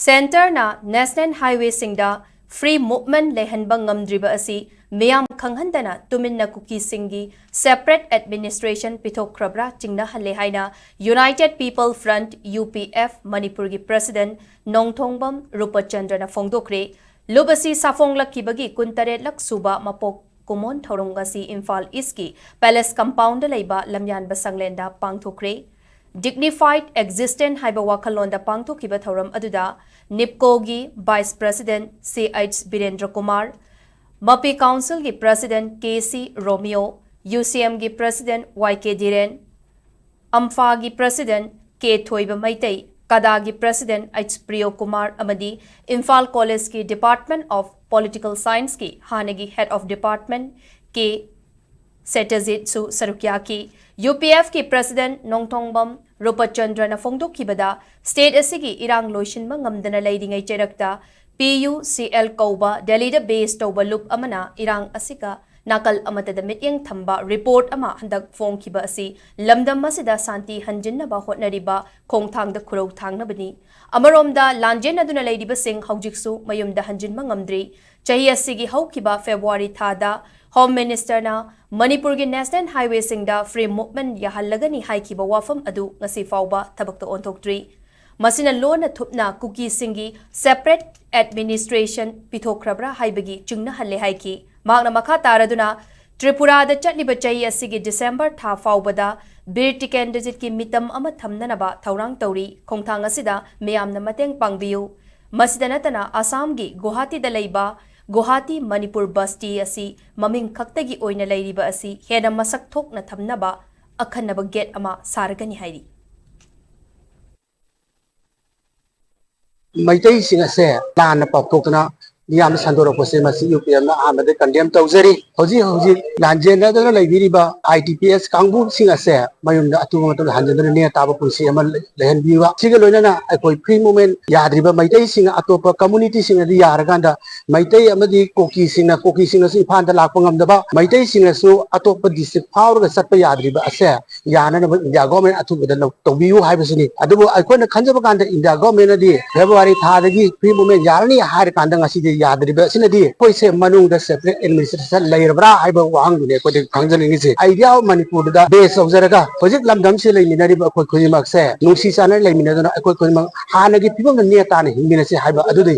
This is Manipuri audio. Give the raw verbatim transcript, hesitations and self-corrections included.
Centreꯅ National Highwayꯁꯤꯡꯗ free movement ꯂꯩꯍꯟꯕ ꯉꯝꯗ꯭ꯔꯤꯕ ꯑꯁꯤ ꯃꯤꯌꯥꯝ ꯈꯪꯍꯟꯗꯅ ꯇꯨꯃꯤꯟꯅ ꯀꯨꯀꯤꯁꯤꯡꯒꯤ separate administration ꯄꯤꯊꯣꯛꯈ꯭ꯔꯕ꯭ꯔꯥ ꯆꯤꯡꯅꯍꯜꯂꯦ ꯍꯥꯏꯅ United People Front, UPF, ꯃꯅꯤꯄꯨꯔꯒꯤ president ꯅꯣꯡꯊꯣꯡꯕꯝ ꯔꯨꯄꯆꯟꯗ꯭ꯔꯅ ꯐꯣꯡꯗꯣꯛꯈ꯭ꯔꯦ꯫ ꯂꯨꯞ ꯑꯁꯤ ꯁꯥꯐꯣꯡꯂꯛꯈꯤꯕꯒꯤ ꯀꯨꯟꯇꯔꯦꯠꯂꯛ ꯁꯨꯕ ꯃꯄꯣꯛ ꯀꯨꯝꯑꯣꯟ ꯊꯧꯔꯝ ꯉꯁꯤ ꯏꯝꯐꯥꯜ ꯏꯁꯀꯤ Palace compoundꯗ ꯂꯩꯕ ꯂꯝꯌꯥꯟꯕ ꯁꯪꯂꯦꯟꯗ ꯄꯥꯡꯊꯣꯛꯈ꯭ꯔꯦ꯫ Dignified existence ꯍꯥꯏꯕ ꯋꯥꯈꯜꯂꯣꯟꯗ ꯄꯥꯡꯊꯣꯛꯈꯤꯕ ꯊꯧꯔꯝ ꯑꯗꯨꯗ ꯅꯤꯞꯀꯣꯒꯤ vice president ꯁꯤ ꯑꯩꯆ ꯕꯤꯔꯦꯟꯗ꯭ꯔ ꯀꯨꯃꯥꯔ, ꯃꯄꯤ councilꯒꯤ president ꯀꯦ ꯁꯤ ꯔꯣꯃꯤꯌꯣ, ꯌꯨ ꯁꯤ ꯑꯦꯝꯒꯤ president ꯋꯥꯏ ꯀꯦ ꯙꯤꯔꯦꯟ, ꯑꯝꯐꯥꯒꯤ president ꯀꯦ ꯊꯣꯏꯕ ꯃꯩꯇꯩ, ꯀꯗꯥꯒꯤ president ꯑꯩꯆ ꯄ꯭ꯔꯤꯌꯣ ꯀꯨꯃꯥꯔ ꯑꯃꯗꯤ ꯏꯝꯐꯥꯜ collegeꯀꯤ Department of Political Scienceꯀꯤ ꯍꯥꯟꯅꯒꯤ head of department ꯀꯦ ꯁꯦꯇꯖꯤꯠꯁꯨ ꯁꯔꯨꯛ ꯌꯥꯈꯤ꯫ UPFꯀꯤ president ꯅꯣꯡꯊꯣꯡꯕꯝ ꯔꯨꯄꯆꯟꯗ꯭ꯔꯅ ꯐꯣꯡꯗꯣꯛꯈꯤꯕꯗ, state ꯑꯁꯤꯒꯤ ꯏꯔꯥꯡ ꯂꯣꯏꯁꯤꯟꯕ ꯉꯝꯗꯅ ꯂꯩꯔꯤꯉꯩ ꯆꯩꯔꯛꯇ P U C L ꯀꯧꯕ ꯗꯦꯜꯂꯤꯗ base ꯇꯧꯕ ꯂꯨꯞ ꯑꯃꯅ ꯏꯔꯥꯡ ꯑꯁꯤꯒ ꯅꯥꯀꯜ ꯑꯃꯠꯇꯗ ꯃꯤꯠꯌꯦꯡ ꯊꯝꯕ report ꯑꯃ ꯍꯟꯗꯛ ꯐꯣꯡꯈꯤꯕ ꯑꯁꯤ ꯂꯝꯗꯝ ꯑꯁꯤꯗ ꯁꯥꯟꯇꯤ ꯍꯟꯖꯤꯟꯅꯕ ꯍꯣꯠꯅꯔꯤꯕ ꯈꯣꯡꯊꯥꯡꯗ ꯈꯨꯔꯧ ꯊꯥꯡꯅꯕꯅꯤ꯫ ꯑꯃꯔꯣꯝꯗ, ꯂꯥꯟꯖꯦꯟꯅꯗꯨꯅ ꯂꯩꯔꯤꯕꯁꯤꯡ ꯍꯧꯖꯤꯛꯁꯨ ꯃꯌꯨꯝꯗ ꯍꯟꯖꯤꯟꯕ ꯉꯝꯗ꯭ꯔꯤ꯫ ꯆꯍꯤ ꯑꯁꯤꯒꯤ ꯍꯧꯈꯤꯕ February ꯊꯥꯗ Home Ministerꯅ ꯃꯅꯤꯄꯨꯔꯒꯤ National Highwayꯁꯤꯡꯗ free movement ꯌꯥꯍꯜꯂꯒꯅꯤ ꯍꯥꯏꯈꯤꯕ ꯋꯥꯐꯝ ꯑꯗꯨ ꯉꯁꯤ ꯐꯥꯎꯕ ꯊꯕꯛꯇ ꯑꯣꯟꯊꯣꯛꯇ꯭ꯔꯤ꯫ ꯃꯁꯤꯅ ꯂꯣꯟꯅ ꯊꯨꯞꯅ ꯀꯨꯀꯤꯁꯤꯡꯒꯤ separate administration ꯄꯤꯊꯣꯛꯈ꯭ꯔꯕ꯭ꯔꯥ ꯍꯥꯏꯕꯒꯤ ꯆꯤꯡꯅꯍꯜꯂꯦ ꯍꯥꯏꯈꯤ꯫ ꯃꯍꯥꯛꯅ ꯃꯈꯥ ꯇꯥꯔꯗꯨꯅ, ꯇ꯭ꯔꯤꯄꯨꯔꯥꯗ ꯆꯠꯂꯤꯕ ꯆꯍꯤ ꯑꯁꯤꯒꯤ December ꯊꯥ ꯐꯥꯎꯕꯗ ꯕꯤꯔ ꯇꯤꯀꯦꯟꯗ꯭ꯔꯖꯤꯠꯀꯤ ꯃꯤꯇꯝ ꯑꯃ ꯊꯝꯅꯅꯕ ꯊꯧꯔꯥꯡ ꯇꯧꯔꯤ꯫ ꯈꯣꯡꯊꯥꯡ ꯑꯁꯤꯗ ꯃꯤꯌꯥꯝꯅ ꯃꯇꯦꯡ ꯄꯥꯡꯕꯤꯌꯨ꯫ ꯃꯁꯤꯗ ꯅꯠꯇꯅ, ꯑꯁꯥꯝꯒꯤ ꯒꯨꯋꯥꯍꯥꯇꯤꯗ ꯂꯩꯕ ꯒꯨꯋꯥꯍꯥꯇꯤ ꯃꯅꯤꯄꯨꯔ ꯕꯁꯇꯤ ꯑꯁꯤ ꯃꯃꯤꯡ ꯈꯛꯇꯒꯤ ꯑꯣꯏꯅ ꯂꯩꯔꯤꯕ ꯑꯁꯤ ꯍꯦꯟꯅ ꯃꯁꯛ ꯊꯣꯛꯅ ꯊꯝꯅꯕ ꯑꯈꯟꯅꯕ gate ꯑꯃ ꯁꯥꯔꯒꯅꯤ ꯍꯥꯏꯔꯤ꯫ ꯃꯩꯇꯩꯁꯤꯡ ꯑꯁꯦ ꯂꯥꯟꯅ ꯄꯥꯎꯊꯣꯛꯇꯨꯅ ꯃꯤꯌꯥꯝꯗ ꯁꯟꯗꯣꯔꯛꯄꯁꯦ ꯃꯁꯤ UPFꯅ ꯑꯍꯥꯟꯕꯗ condemn ꯇꯧꯖꯔꯤ꯫ ꯍꯧꯖꯤꯛ ꯍꯧꯖꯤꯛ ꯂꯥꯟꯖꯦꯟꯅꯗꯨꯅ ꯂꯩꯕꯤꯔꯤꯕ ꯑꯥꯏ ꯇꯤ ꯄꯤ ꯑꯦꯁ ꯀꯥꯡꯕꯨꯁꯤꯡ ꯑꯁꯦ ꯃꯌꯨꯝꯗ ꯑꯊꯨꯕ ꯃꯇꯝꯗ ꯍꯟꯖꯤꯟꯗꯨꯅ ꯅꯦ ꯇꯥꯕ ꯄꯨꯟꯁꯤ ꯑꯃ ꯂꯩꯍꯟꯕꯤꯕ꯫ ꯁꯤꯒ ꯂꯣꯏꯅꯅ ꯑꯩꯈꯣꯏ ꯐ꯭ꯔꯤ ꯃꯨꯚꯃꯦꯟ ꯌꯥꯗ꯭ꯔꯤꯕ ꯃꯩꯇꯩꯁꯤꯡ, ꯑꯇꯣꯞꯄ ꯀꯝꯃꯨꯅꯤꯇꯤꯁꯤꯡꯅꯗꯤ ꯌꯥꯔꯀꯥꯟꯗ ꯃꯩꯇꯩ ꯑꯃꯗꯤ ꯀꯨꯀꯤꯁꯤꯡꯅ, ꯀꯨꯀꯤꯁꯤꯡꯅꯁꯨ ꯏꯝꯐꯥꯜꯗ ꯂꯥꯛꯄ ꯉꯝꯗꯕ, ꯃꯩꯇꯩꯁꯤꯡꯅꯁꯨ ꯑꯇꯣꯞꯄ ꯗꯤꯁꯇ꯭ꯔꯤꯛ ꯐꯥꯎꯔꯒ ꯆꯠꯄ ꯌꯥꯗ꯭ꯔꯤꯕ ꯑꯁꯦ ꯌꯥꯅꯅꯕ ꯏꯟꯗꯤꯌꯥ ꯒꯣꯔꯃꯦꯟ ꯑꯊꯨꯕꯗ ꯂꯧ-, ꯇꯧꯕꯤꯌꯨ ꯍꯥꯏꯕꯁꯤꯅꯤ꯫ ꯑꯗꯨꯕꯨ ꯑꯩꯈꯣꯏꯅ ꯈꯟꯖꯕ ꯀꯥꯟꯗ ꯏꯟꯗꯤꯌꯥ ꯒꯣꯔꯃꯦꯟꯅꯗꯤ ꯐꯦꯕ꯭ꯔꯨꯋꯥꯔꯤ ꯊꯥꯗꯒꯤ ꯐ꯭ꯔꯤ ꯃꯨꯚꯃꯦꯟ ꯌꯥꯔꯅꯤ ꯍꯥꯏꯔ ꯀꯥꯟꯗ ꯉꯁꯤꯗꯤ ꯌꯥꯗ꯭ꯔꯤꯕ ꯑꯁꯤꯅꯗꯤ ꯑꯩꯈꯣꯏꯁꯦ ꯃꯅꯨꯡꯗ ꯁꯦꯄꯔꯦꯠ ꯑꯦꯗꯃꯤꯅꯤꯁꯇ꯭ꯔꯦꯁꯟ ꯂꯩꯔꯕ꯭ꯔꯥ ꯍꯥꯏꯕ ꯋꯥꯍꯪꯗꯨꯅꯤ ꯑꯩꯈꯣꯏꯗ ꯈꯪꯖꯅꯤꯡꯉꯤꯁꯦ꯫ ꯑꯥꯏꯗꯤꯌꯥ ꯑꯣꯐ ꯃꯅꯤꯄꯨꯔꯗꯨꯗ ꯕꯦꯁ ꯇꯧꯖꯔꯒ ꯍꯧꯖꯤꯛ ꯂꯝꯗꯝꯁꯤꯗ ꯂꯩꯃꯤꯟꯅꯔꯤꯕ ꯑꯩꯈꯣꯏ ꯈꯨꯗꯤꯡꯃꯛꯁꯦ ꯅꯨꯡꯁꯤ ꯆꯥꯟꯅꯅ ꯂꯩꯃꯤꯟꯅꯗꯨꯅ ꯑꯩꯈꯣꯏ ꯈꯨꯗꯤꯡꯃꯛ ꯍꯥꯟꯅꯒꯤ ꯐꯤꯕꯝꯗ ꯅꯦ ꯇꯥꯅ ꯍꯤꯡꯃꯤꯟꯅꯁꯤ ꯍꯥꯏꯕ ꯑꯗꯨꯗꯤ